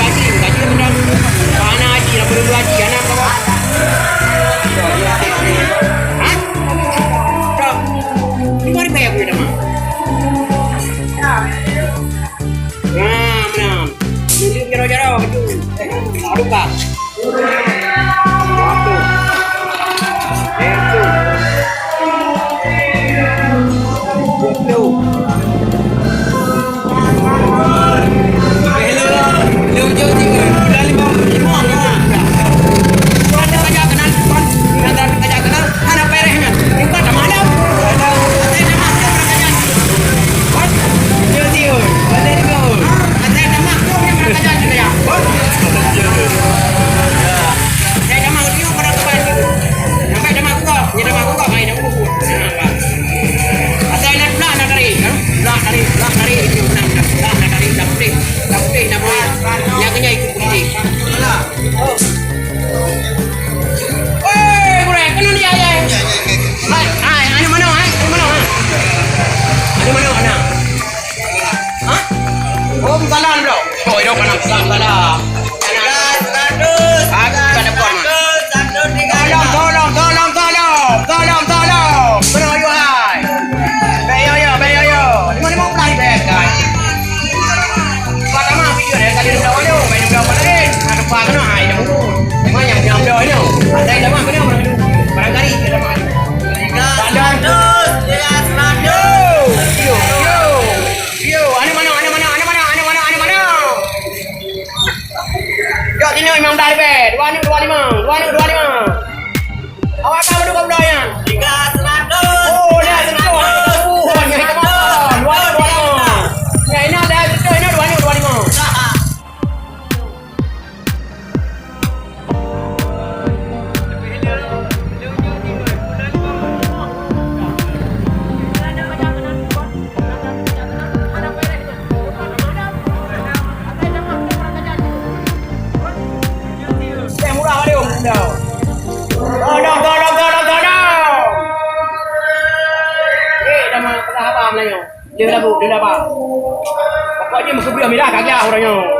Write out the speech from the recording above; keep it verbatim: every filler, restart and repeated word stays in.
Haji, Haji betul. Mana Haji, nama dulu Haji, anak apa? Hah? Cok. Lima ribu ya, boleh nama. Nah, nah. Ini jaro-jaro, betul. Tak lupa. Hei, gurèe, keunoe dia, ya. Hai, hai, anu manoe, hai, anu manoe, ha. Anu manoe, na. Hah? Oh, bukan dalam, bro. Oh, itu kan bukan dalam. Tiga ratus, tiga ratus, tiga ratus, tiga ratus. Tolong, tolong, tolong, tolong. Tolong, tolong. Keunoe yue hai. Bèk yo, yo, bèk yo, yo. Lima, lima belas bèk, kan. Pat tamah video dia, tadi dah ada, main dah ada lain. Nak depan keunoe, hai, dah urus. Memang yang dia ambil ini. Ada yang dah mah keunoe, barangkali dia dah mah. Tiga ratus, tiga ratus. Yo, yo. Yo, anu manoe, anu manoe, anu manoe, anu manoe, anu manoe. Jok sinoe memang dah leubeh. Dua nol dua lima, dua nol dua lima. Awak tahu tu kau nyan? Tiga seratus. Oh, dah seratus. Oh, nyai teman. Dua nol dua lima. Nyai nak dah seratus, nak dua nol dua lima. Tolong, tolong, tolong, tolong. Eh, dah mah, tengah abang lah nyoe. Dia labu, dia labu. Pokok jih meukeubeueh milah kagak urang nyoe.